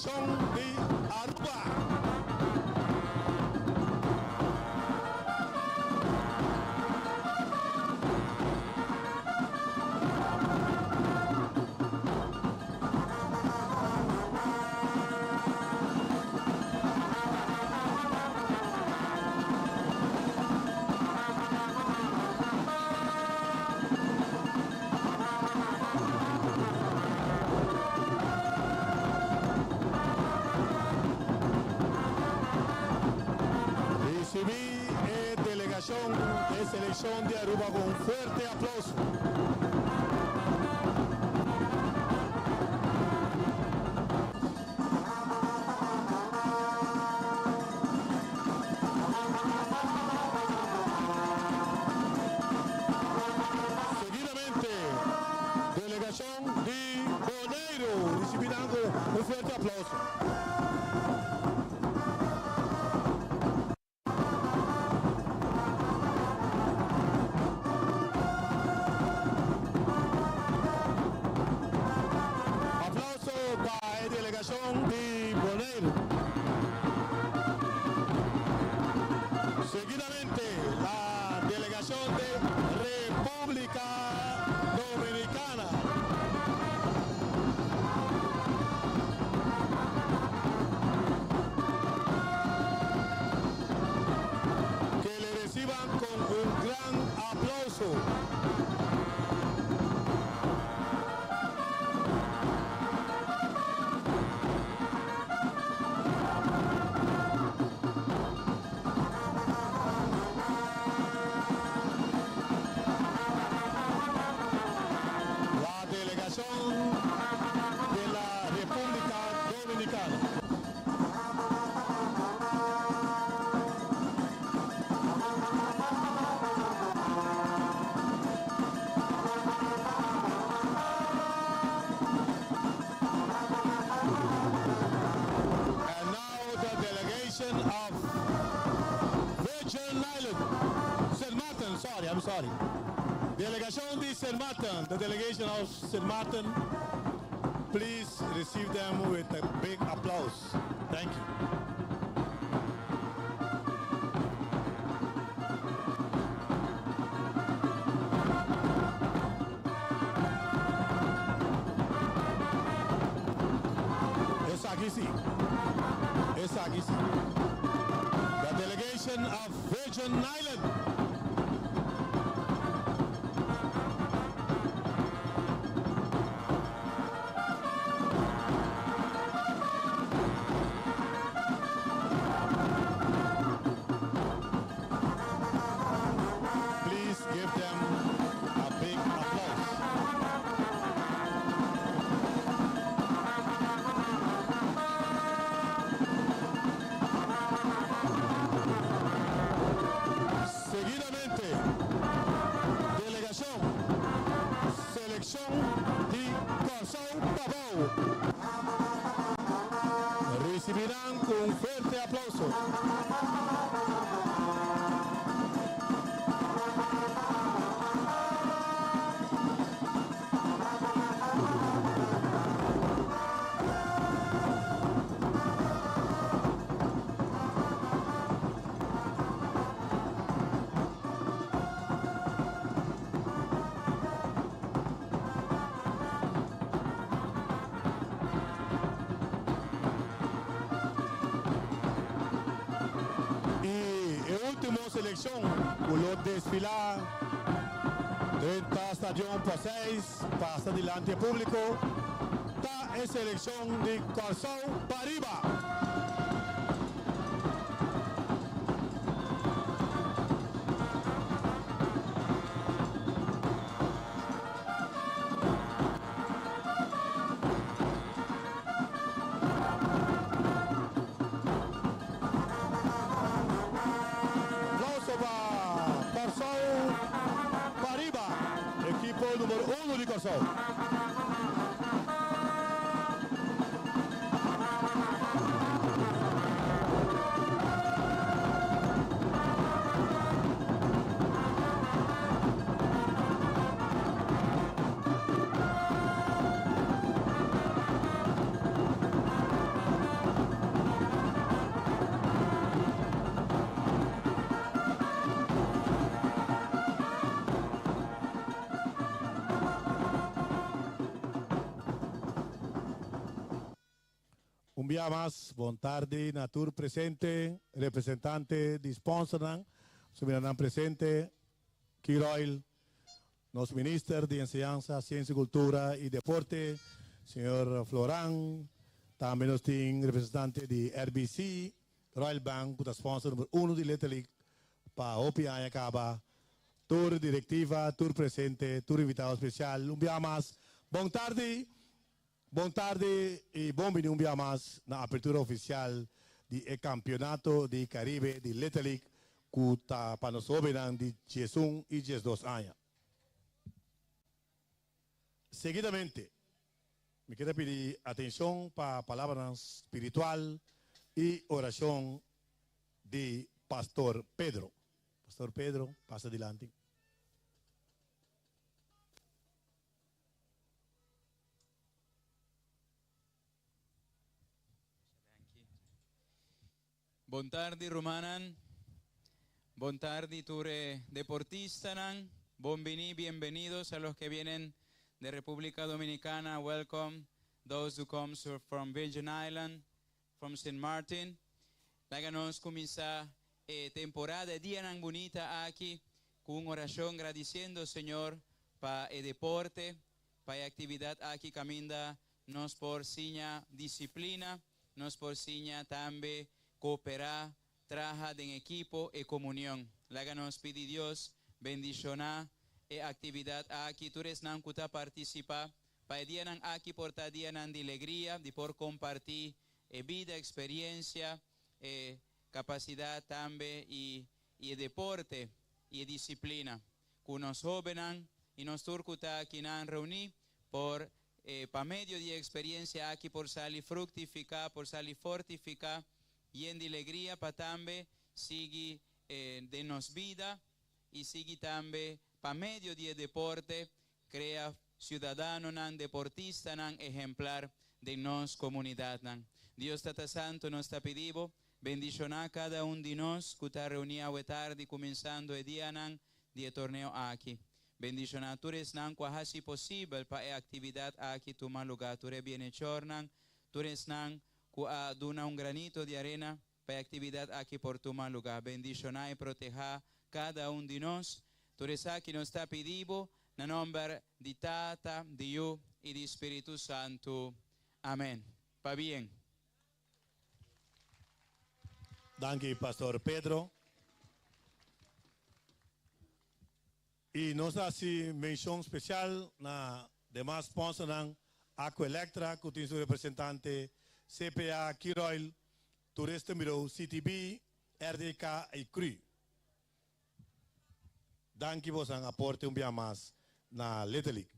Delegacion di Aruba. Ricibi e delegacion di seleccion di Aruba cu un fuerte aplauso. Seguidamente, delegacion di Boneiru ricibi nan cu un fuerte aplauso. Aplauso pa e delegacion di Boneiru. Seguidamente, la delegacion di Republica Dominicana. Que le reciban con un gran aplauso. La delegación de la República Dominicana. And now the delegation of Virgin Island, St. Martin, sorry, I'm sorry. Delegacion di St. Martin, the delegation of St. Martin, please receive them with a big applause. Thank you. Esaki si. Esaki si. The delegation of Virgin Island. Please give them a big applause. Seguidamente, delegacion, seleccion di Corsou Pabou. Ricibi nan cu un fuerte aplauso. Y e ultimo seleccion cu lo desfila den Stadion Passeis, pasa dilanti publico, ta e seleccion di Corsou Pariba. Aplauso pa Corsou Pariba, ekipo number 1 di Corsou. Un bia mas, bon tardi na tur presente, representante di sponsornan, suminanan presente, Curoil, nos Minister di Enseñansa, Siensia, Kultura i Deporte, señor Floran, tambe nos tin representante di RBC, Royal Bank, ku ta sponsor number uno di Little League pa hopi aña kaba, tur direktiva, tur presente, tur invitado spesial, un bia mas, bon tardi! Bon tardi y bon bini un bia mas na apertura oficial di e Campeonato di Caribe di Little League cu ta pa nos hobennan di 11 y 12 aña. Seguidamente mi kier a pidi atencion pa palabranan spiritual y oracion di Pastor Pedro. Pastor Pedro, pasa dilanti. Bon tardi rumannan, bon tardi tur e deportistanan, bon bini, bienvenidos a los que vienen de República Dominicana, welcome those who comes from Virgin Island, from Sint Maarten. Laga nos kuminsá e temporada e dianan bunita aki ku un orashon gradisiendo Señor pa e deporte, pa e aktividat aki kaminda nos por siña disiplina, nos por siña tambe kooperá, traha den ekipo e komunion. Laga nos pidi Dios bendishoná e aktividat aki, tur esnan ku ta partisipá. Pa e dianan aki por ta dianan di legria, di por kompartí e bida, eksperensia, e kapasidat tambe i i e deporte i e disiplina ku nos hóbennan i nos tur ku ta akinan reuní por pa medio di e eksperensia aki por sali fruktifiká, por sali fortifiká, yen di legria pa tambe sigui den nos bida i sigui tambe pa medio di e deporte Krea siudadanonan deportistanan ehemplar den nos komunidatnan. Dios Tata Santu nos ta pidi Bo, bendishoná kada un di nos ku ta reuní awe tardi kuminsando e dianan di e torneo aki. Bendishoná tur esnan ku a hasi posibel pa e aktividat aki tuma lugá, tur e bienechornan, tur esnan ku a duna un granito di arena Pa e aktividat aki por tuma lugá, bendishoná i protehá kada un di nos. Tur esaki nos ta pidi Bo na nòmber di Tata, di Yu i di Spiritu Santu. Amèn. Pabien. Danki Pastor Pedro. I nos ta hasi menshon spesial na demas sponsornan, Aqualectra ku tin su representante, CPA, Curoil, Toeristenbureau, CTB, RDK i cru. Danki bosan aporte un bia mas na Little League.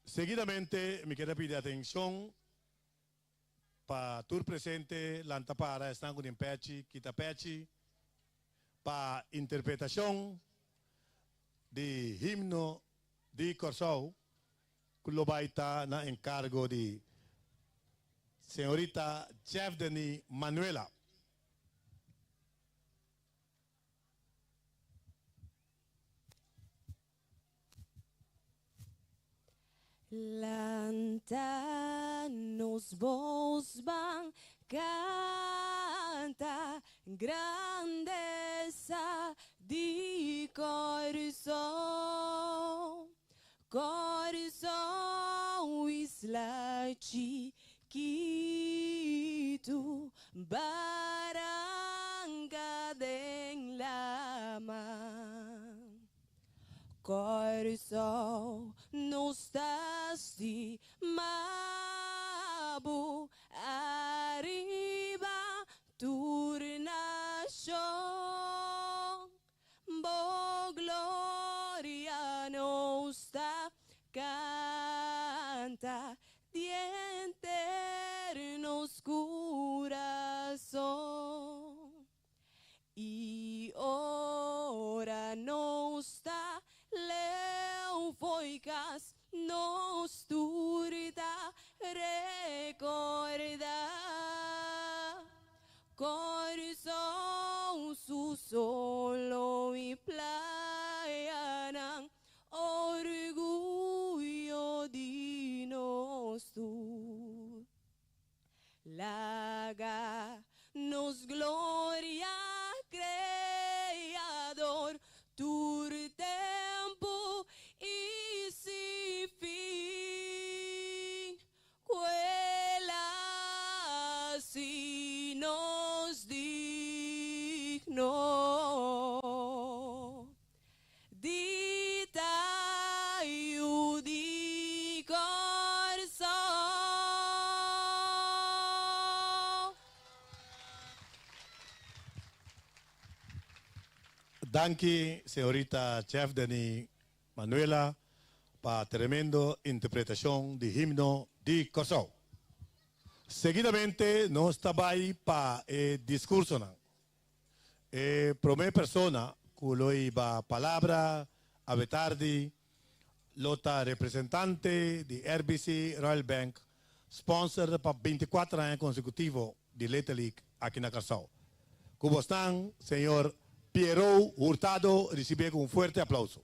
Seguidamente mi kier a pidi atencion Pa tur presente lanta para esnan ku tin pechi kita pechi pa interpretashon di himno di Kòrsou ku lo bai ta na enkargo di señorita Jefdeny Manuela. Lanta nos bos ban kanta grandesa di Kòrsou. Kòrsou isla chikitu, baranka den laman. Kòrsou nos ta stima bo ariba tur nashon. Bo gloria nos ta kanta di henter nos kurason. I ora nos ta leu fo'i kas, nos tur ta rekordá Kòrsou su solo i playanan, orguyo di nos tur. Danki señorita Chef Deni Manuela pa tremendo interpretacion di himno di Corsou. Seguidamente nos ta bay pa e discursonan. E prome persona cu lo hiba palabra awe tardi lo ta representante di RBC Royal Bank, sponsor pa 24 aña consecutivo di Little League aki na Corsou. Cu bosnan, señor Piero Hurtado, ricibi cu un fuerte aplauso.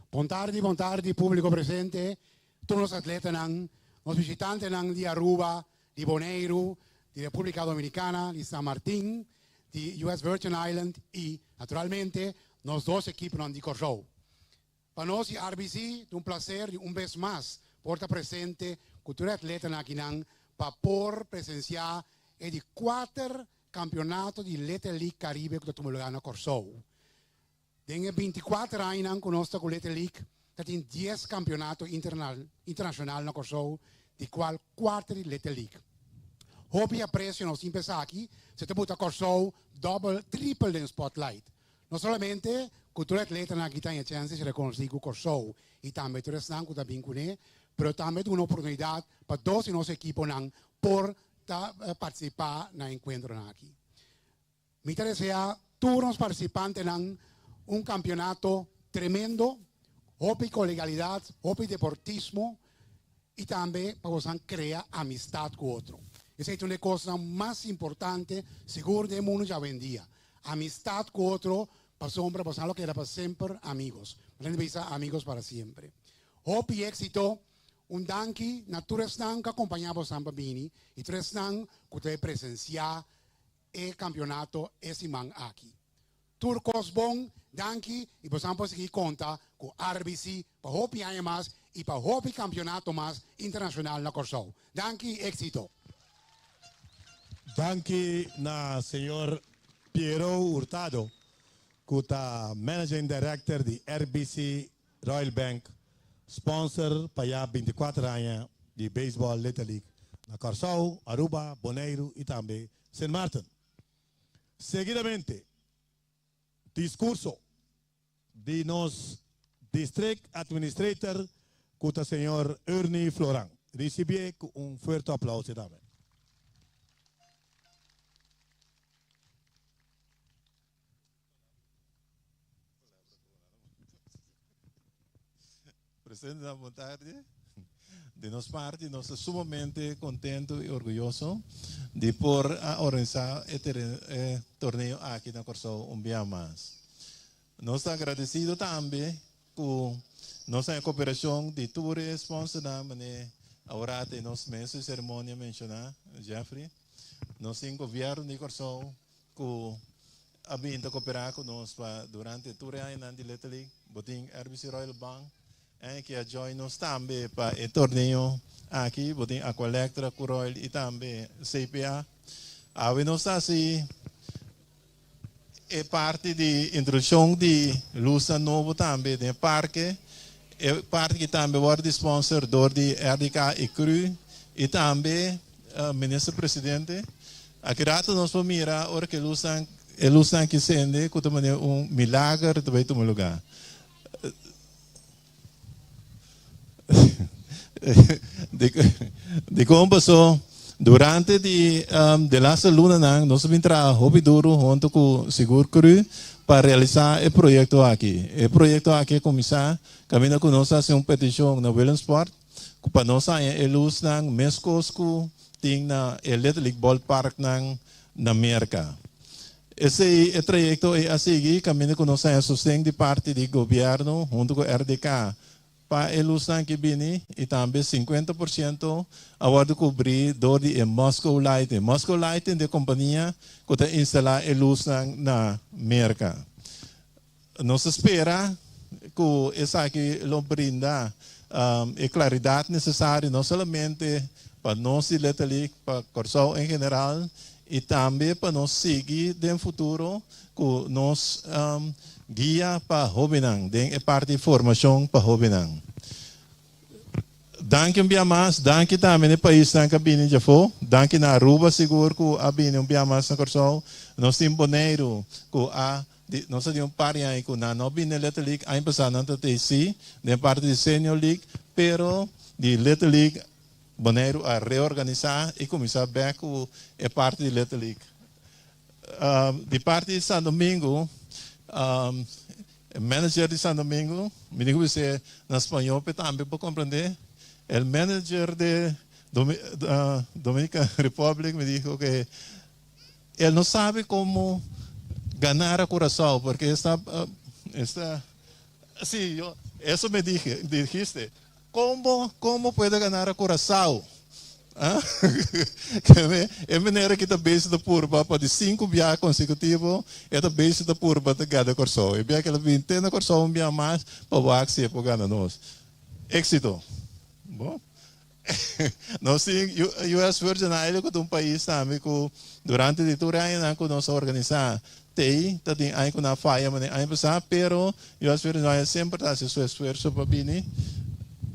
Bon tardi, bon tardi, publico presente, tur nos atletanan, nos bishitantenan di Aruba, di Boneiru, di Republica Dominicana, di San Martin, di US Virgin Island y, naturalmente, nos dos ekiponan di Corsou. Pa nos di RBC ta un placer di un bes mas por ta presente cu tur e atletanan akinan pa por presencia e di cuater campeonato di Little League Caribe cu ta tuma lugar na Corsou. Den e 24 añanan ku nos ta ku Little League ta tin 10 kampeonato internashonal na Kòrsou, di kual kuater di Little League. Hopi apresio nos tin pa esaki, se ta buta Kòrsou dòbel, tripel den spotlight. No solamente ku tur e atletanan aki ta haña chèns di ser rekonosí ku Kòrsou i tambe tur esnan ku ta bin kuné, pero tambe duna oportunidat pa dos di nos ekiponan por ta partisipá na e enkuentronan aki. Mi ta desea tur nos participantenan un campeonato tremendo, hopi colegialidad, hopi deportismo y tambe pa bosan crea amistad cu otro. Esey ta un di e cosnan mas importante sigur den e mundo djawendia. Amistad cu otro pasobra bosan lo keda pa semper amigos. Bo ta bisa amigos para siempre. Hopi exito, un danki na tur esnan cu a compaña bosan pa bini y tur esnan cu ta presencia e campeonato e siman aki. Tur cos bon, danki y bosan por sigui conta cu RBC pa hopi aña mas y pa hopi campeonato mas internacional na Corsou. Danki y exito! Danki na señor Piero Hurtado cu ta Managing Director di RBC Royal Bank, sponsor pa ya 24 aña di Baseball Little League na Kòrsou, Aruba, Boneiru i tambe Sint Maarten. Seguidamente, diskurso di nos District Administrator ku ta señor Ernie Floran. Risibié ku un fuerte aplauso tambe. Presidente, bon tardi. Di nos parti, nos ta sumamente contento y orguyoso di por a organisa e e torneo aki na Corsou un bia mas. Nos ta agradecido tambe cu nos a cooperacion di tur e sponsornan, mane awor den nos mes ceremonia menciona, Jeffrey. Nos tin gobierno di Corsou cu a bin ta coopera cu nos pa durante tur e añanan di Little League. Bo tin RBC Royal Bank cu a join nos tambe pa e torneo aki. Bo tin Aqualectra, Curoil y tambe CPA. Awe nos ta haci e parti di introduccion di luz nobo tambe den parke. E parti cu tambe wordt di sponsor door di RDK y CRU y tambe minister-presidente. Aki rato nos por mira ora cu e luz aki cende, cu ta manera un milager ta bay tuma lugar. Di con paso durante di de laatste lunanan nos a bin traha hopi duro hunto cu Sigur Cru pa realisa e proyecto aki. E proyecto aki a cuminsa caminda cu nos a haci un peticion na Willemsport pa nos haña e luznan mescos cu tin na e Little League Ballparknan na Merca. Esey e trayecto ey a sigui caminda cu nos haña sosten di parti di gobierno hunto cu RDK pa e luznan ki bini y tambe 50% a wordo cubri door di e Moscow Lighting. Moscow Lighting ta e compania cu ta instala e luznan na Merca. Nos ta spera cu esaki lo brinda e claridad necesario no solamente pa nos di Little League, pa Corsou en general y tambe pa nos sigui den futuro cu nos guia pa hobennan den e parti di formacion pa hobennan. Danki un bia mas, danki tambe na e paisnan ku a bini djafó, danki na Aruba sigur ku a bini un bia mas na Kòrsou. Nos tin Boneiru ku a di nos a tin un par di aña ku nan no a bini den Little League, aña pasá nan ta tei sí den parti di Senior League, pero di Little League Boneiru a reorganisá i kuminsá bèk ku e parti di Little League. Di parti di San Domingo, e manager di San Domingo, mi tin ku bis'é na spañó p'e tambe por komprendé, el manager de Dominican Republic me dijo que el no sabe como ganar a Curaçao porque esta, esta, sí, yo, eso me dije, dijiste. Como como puede ganar a Curaçao? Ah? E manera ki ta bezig ta purba pa di sinku biaha konsekutivo e ta bezig ta purba ta gana Kòrsou. E biaha kila bin te na Kòrsou un biaha mas pa wak si e por gana nos. Éxito. Bon. Nos tin US Virgin Island ku ta un pais tambe ku durante di tur e añanan ku nos a organisá Tei ta tin aña ku nan a faya manera aña pasá, pero US Virgin Island semper ta hasi su esfuerso pa bini.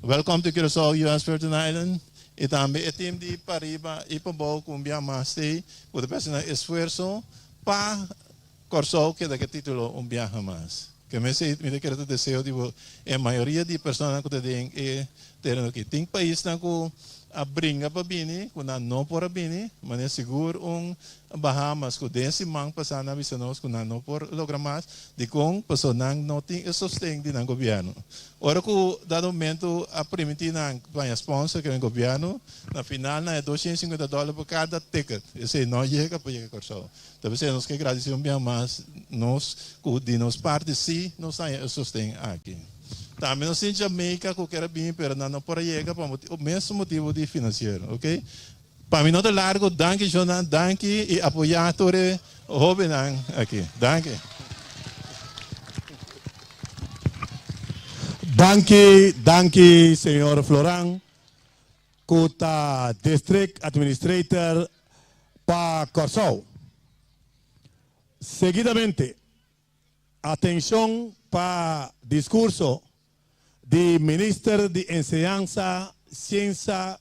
Welcome to Curaçao US Virgin Island i tambe e team di pariba i pabou ku un bia mas tei ku ta hasi nan esfuerso pa Kòrsou keda ku e título un biaha mas. Ke mester mi ta kere ta deseo di bo e mayoria di personanan ku ta den e tereno aki. Tin paisnan ku a bringa pa bini ku nan no por a bini, manera sigur un Bahamas ku den siman pasá nan a bisa nos ku nan no por logra mas. Dikon? Pasobra nan no tin e sosten di nan gobièrnu. Ora ku dado momentu a primintí nan baña sponsor ku e gobièrnu, na final nan e 250 dòler pa kada ticket. Esei no yega pa yega Kòrsou. Ta p'esei nos ke gradisí un bia mas nos ku di nos parti sí nos haña e sosten aki. Tambe nos tin Jamaica ku kier a bini pero nan no por a yega pa mesun motibu di finansiero. Oke. Pa mi no ta largo, danki Jonan, danki y apoya tur e hobennan aki. Danki. Danki, danki señor Floran cu ta District Administrator pa Corsou. Seguidamente, atencion pa discurso di Minister di Enseñansa, Siensa,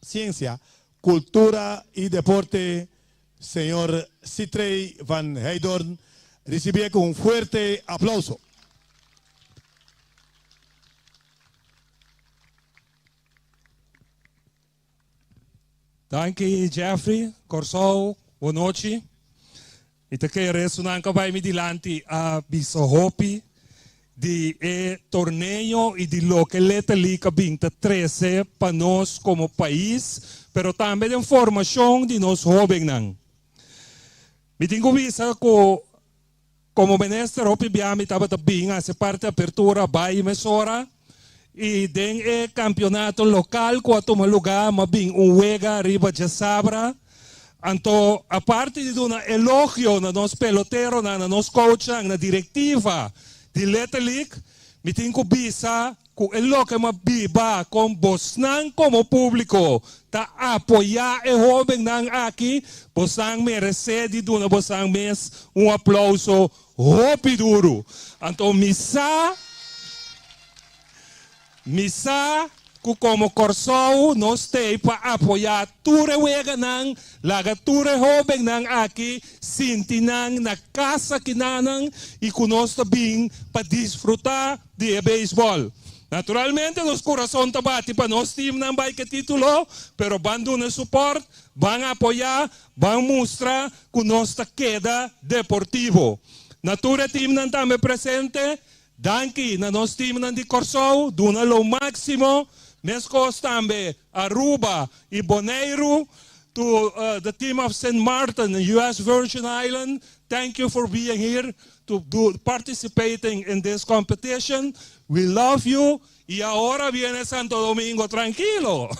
Ciencia, Cultura y Deporte, señor Sithree van Heydoorn, ricibié cu un fuerte aplauso. Danki Jeffrey, Kòrsou, bon nochi. Mi ta kere esunnan ku a bai mi dilanti a bisa hopi di e torneo i di loke Little League a bin ta trese pa nos komo pais, pero tambe den formashon di nos hóbennan. Mi tin ku bisa ku Komo minister hopi bia mi tabata bin hasi parti apertura bai mesora i den e kampionato lokal ku a tuma lugá m'a bin un wega riba djasabra. Anto aparte di duna elogio na nos peloteronan, na nos coachnan, na direktiva di Little League, mi tin ku bisa Ku e loke m'a biba kon bosnan komo públiko ta apoyá e hóbennan aki, bosnan meresé di duna bosnan mes un aplouso hopi duru. Anto mi sa, mi sa ku komo Kòrsou nos t'ei pa apoyá tur e weganan, laga tur e hóbennan aki sinti nan na kas akinanan i ku nos ta bin pa disfrutá di e beisbòl. Naturalmente nos kurason ta bati pa nos timnan bai ku e título, pero ban duna supòrt, ban apoyá, ban mustra ku nos ta keda deportivo. Na tur e timnan tambe presente, danki na nos timnan di Kòrsou, duna lo máksimo, meskos tambe Aruba i Boneiru, to the team of Sint Maarten, US Virgin Island, thank you for being here. To do participating in this competition we love you y ahora viene Santo Domingo tranquilo.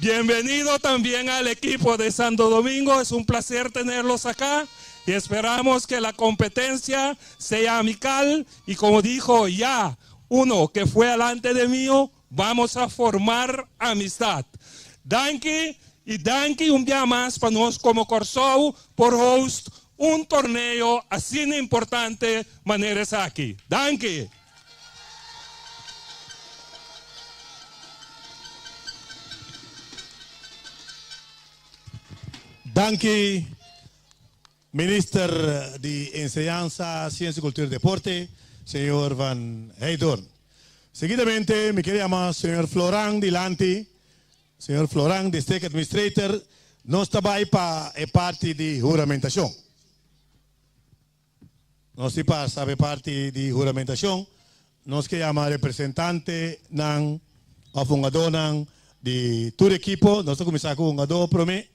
Bienvenido también al equipo de Santo Domingo, es un placer tenerlos acá y esperamos que la competencia sea amical y como dijo ya uno que fue alante de mí, vamos a formar amistad. Danki y danki un bia mas pa nos como Corsou por host un torneo asina importante manera esaki. Danki! Danki Minister di Enseñansa, Siensia, Kultura i Deporte, señor Van Heydoorn. Seguidamente mi kier yama señor Floran dilanti. Señor Floran, District Administrator, nos ta bai pa e parti di huramentashon. Nos tin pasa pa e parti di huramentashon. Nos ke yama representantenan òf hungadónan di tur ekipo. Nos ta kuminsá ku hungadó promé.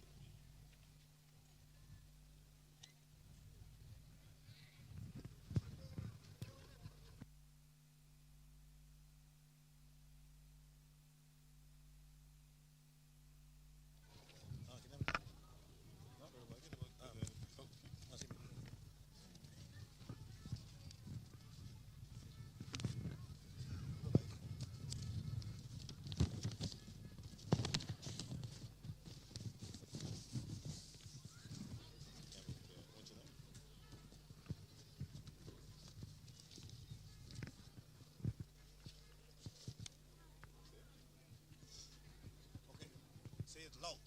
Say it loud.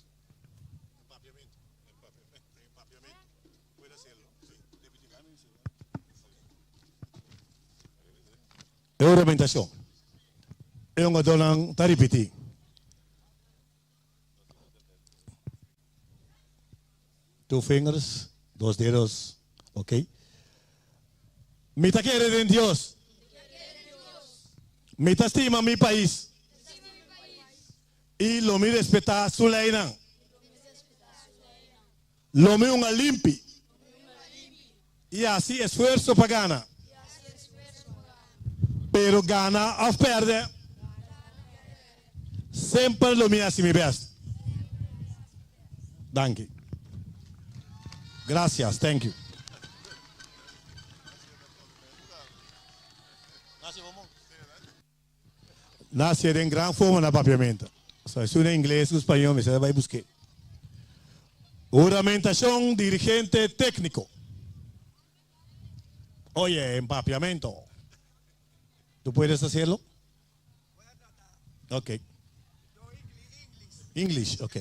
En papiamento. En papiamento. Puede hacerlo. Sí. E huramentacion. E hungadornan ta ripiti. Two fingers, dos dedos, ok. Mi ta kere den Dios. Mi ta stima mi pais. I lo mi respetá su leinan. Lo mi hunga limpi i hasi esfuerso pa gana. Pero gana òf pèrdè, semper lo mi hasi mi bèst. Danki. Gracias, thank you. Nace den gran forma na papiamento. So esun na ingles ku spañol mester a bai busk'é. Huramentashon dirigente tékniko. Oye, en papiamento. Tu puedes hacerlo? Ok. English, ok.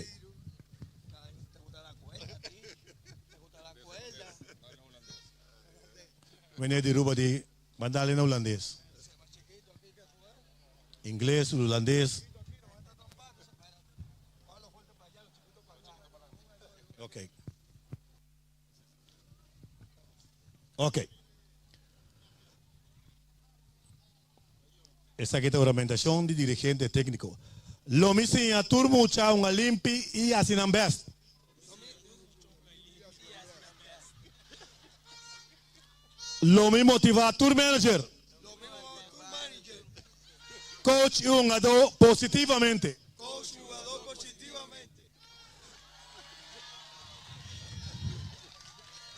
Meneer di Ruba di Mandale na hulandes. Ingles, hulandes. Ok. Ok. Esaki ta huramentacion di dirigente tecnico. Lo mi siña tur mucha un a limpi y haci nan best. Lo mi motivá tur manager, coach i hungadó positivamente.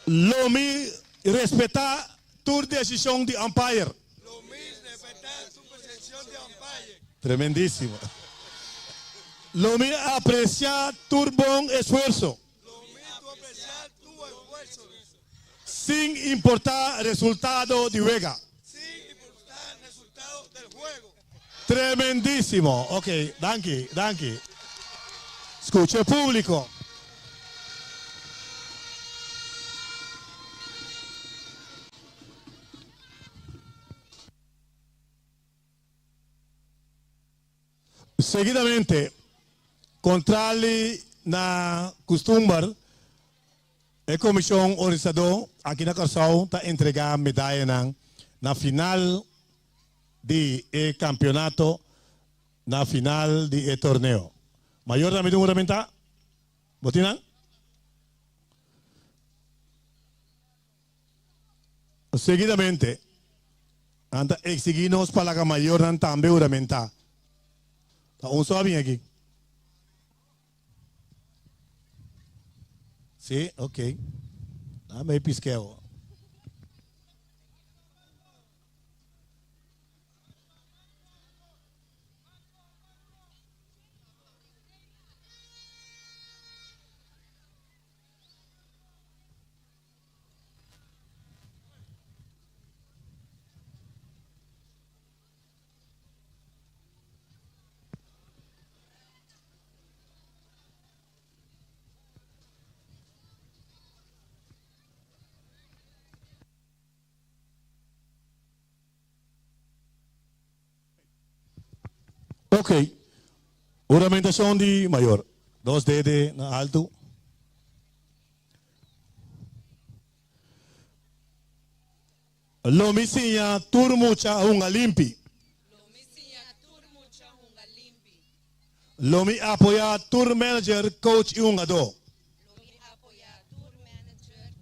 Lo mi respetá tur desishon di umpire. Tremendísimo. Lo mi apresiá tur bon esfuerso. Sin importá resultado di wega. Tremendísimo. Ok, danki, danki. Skucha e públiko. Seguidamente, kontrali na kustumber, e komishon organisadó aki na Kòrsou ta entregá medayanan na final di e kampionato, na final di e torneo. Mayor tambe tin huramentá? Bo tin nan? Seguidamente, nan ta exigí nos pa laga mayornan tambe huramentá. Ta un so a bin aki. Sí, ok. Dame piskeo. Ok. Huramentashon di mayor. Dos dede na altu. Lo mi siña tur mucha hunga limpi. Lo mi apoyá tur manager, coach i hungadó.